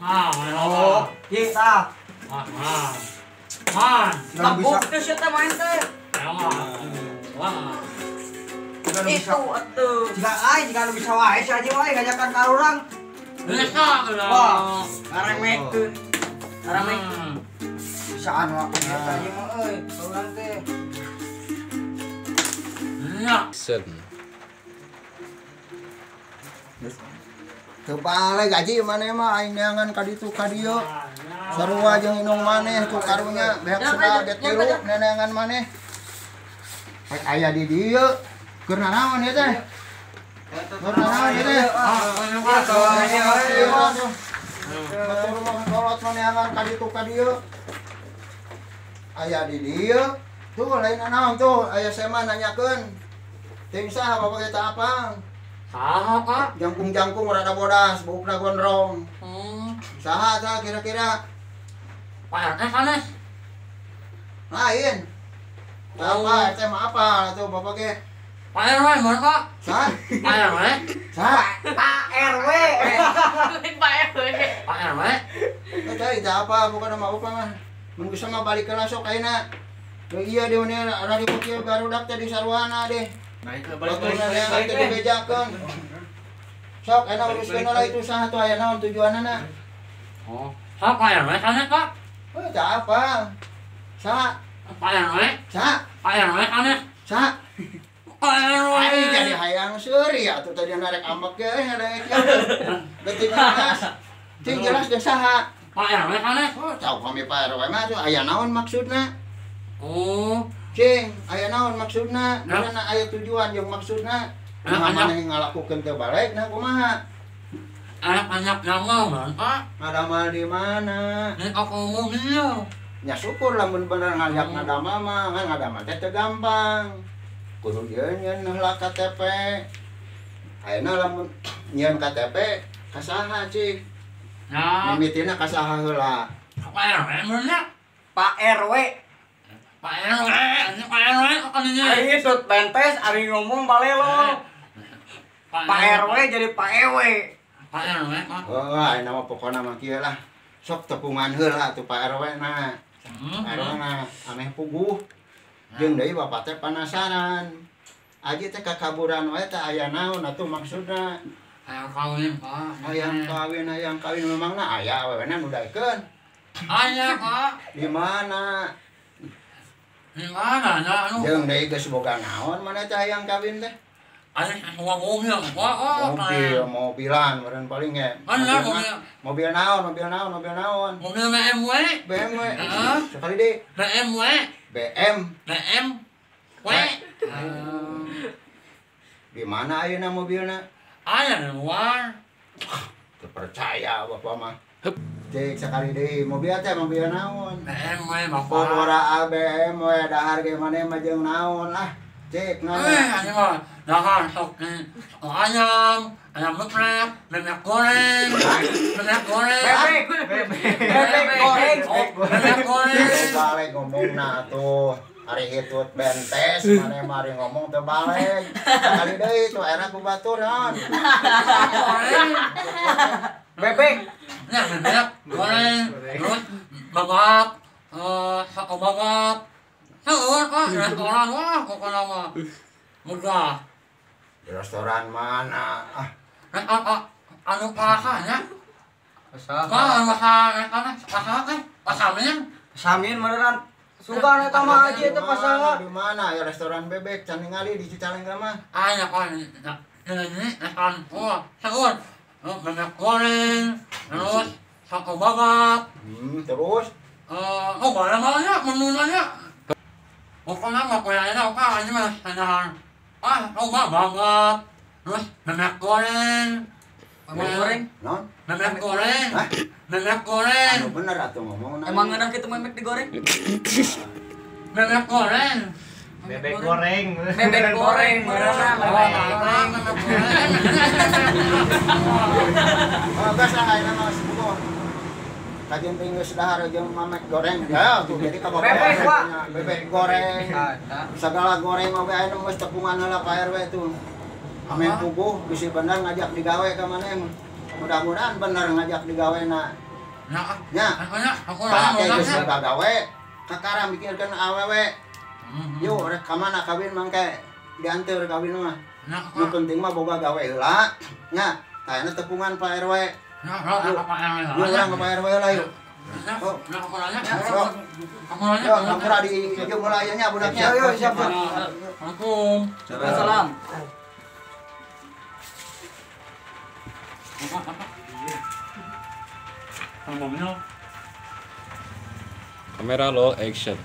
Ah, Oh, kita. Ah, ah. Tabuk teh sia teh main teh. Wah. Itu atuh. Jika aing jika nu bisa wae si Haji wae ngajakan ka urang. Bisa Wah, ngaremekeun. Ngaremekeun. Bisaan wae eta Haji mah euy, ka urang teh. Ya. Sen. Teu balik gaji maneh mah aing neangan ka ditu ka dieu. Sarua jeung indung maneh ku karunya beak suka ge tilu neneangan maneh. Rek aya di dieu. Keur nanaon ieu teh? Keur nanaon ieu teh? Batur mah kolot neangan ka ditu ka dieu. Aya di dieu. Tuh lain nanaon tuh aya sema nanyakeun. Ting saha bapak eta apang? Saha, Pak? Jangkung-jangkung rada bodas, buukna gondrong. Saha tah kira-kira? Pak RT sanes. Lain. Apa RT mah apa atuh bapak ge? Pak RW bener, Pak. Saha? Pak RW. Saha? Pak RW. Pak RW. Pak RW. Eta itu apa bukan nama bapak mah. Mun bisa mah balik ke sok ayeuna. Deui ieu deui rada kieu barudak teh di sarwana deh. Naik balik balik balik teh dibejakeun. Sok ayeuna uruskeun lah itu saha tuh aya naon tujuanana? Oh, saha Pak RW sanes, Pak? Oh, teu apa. Saha? Pak RW. Saha? Pak RW sanes. Saha? Pak RW. Aing jadi hayang seuri atuh tadi narek ambek ge narek ieu. Beuti jelas. Cing jelas deh saha. Pak RW sanes. Oh, tahu kami Pak RW mah tuh aya naon maksudna? Oh, Cing, aya naon maksudna? Mana aya tujuan jeung maksudna? Nah, maneh ngalakukeun teu balik nah kumaha? Anak-anak nama man, Pak. Ngadamal di mana? Di toko mobil. Nya syukur lamun bener ngajak ngadamal mah, ngan ngadamal teh teu gampang. Kudu nyieun heula KTP. Ayeuna lamun nyieun KTP ka saha cik? Nah, Mimitina ka saha heula? Pak RW bener. Pak RW. Pak RW, ini Pak RW kok ini. Ari tut bentes, ari ngomong balelo. Pak RW jadi Pak EW. Pak RW, Pak. Oh, ayeuna mah pokona mah kieu lah. Sok tepungan heula atuh Pak RW na. Pak RW na aneh puguh. Jeung deui bapak teh penasaran. Aji teh kakaburan wae teh aya naon atuh maksudna? Hayang kawin, Pak. Hayang kawin memangna aya awewena nu daekeun. Aya, Pak. Di mana? Di mana ya anu? Jeung deui geus boga naon maneh teh hayang kawin teh? Aya semua mobil, Pak. Oh, mobil, mobilan meureun paling ge. Mobil. Mobil naon, mobil naon, mobil naon? Mobil BMW. BMW. Heeh. Sekali deui. BMW. BM. BMW. Di mana ayeuna mobilna? Aya di luar. Teu percaya bapak mah. Cek sekali deui, mobil teh mobil naon? BMW, Bapak. Pokora BMW dahar ge maneh mah jeung naon lah. Cek nana. Ini mah dahar sok di ayam, ayam geprek, bebek goreng, bebek goreng. Bebek goreng. Bebek goreng. Balik ngomongna atuh. Ari hitut bentes maneh mah ari ngomong teu balik. Sekali deui tuh era ku batur naon. Goreng. Bebek. Ya, bebek goreng, terus babak, sako babak. Seueur, Pak, restoran wah pokona mah. Megah. Di restoran mana? Ah, Restoran anu pasanya. Pasar. Wah, pasar restoran pasar teh, pasamin. Samin beneran. Sugan eta mah aja eta pasar. Di mana ya restoran bebek can ningali di Cicalengka mah. Aya kan ini restoran wah, seueur. Bebek goreng, terus sako babak. Terus? Oh, banyak menunya. Pokoknya mah kayaknya apa ini mah enakan. Ah, coba banget. Terus bebek goreng. Bebek goreng? Non? Bebek goreng. Hah? Bebek goreng. Anu bener atuh ngomong. Emang ngeunah kitu memek digoreng? Bebek goreng. Bebek goreng. Bebek goreng beneran. Bebek goreng. Oh, geus lah ayeuna mah sepuh. Kajian teh geus dahar jeung mamek goreng. Ya tuh jadi ka bapak. Bebek, Pak. Bebek goreng. Segala goreng oge ayeuna geus tepungan heula Pak RW tuh. Ame puguh bisi bener ngajak digawe ka maneh. Mudah-mudahan bener ngajak digawe na. Nya. Tah geus boga gawe, kakara mikirkeun awewe. Yuk rek ka mana kawin mangke dianteur kawin mah. Nu penting mah boga gawe heula. Nya, tah ayeuna tepungan Pak RW. Yuk urang ka Pak RW heula yuk. Yo, hampura di jeung heula ieu nya budaknya. Yo, siap. Assalamualaikum. Salam. Kamera roll action.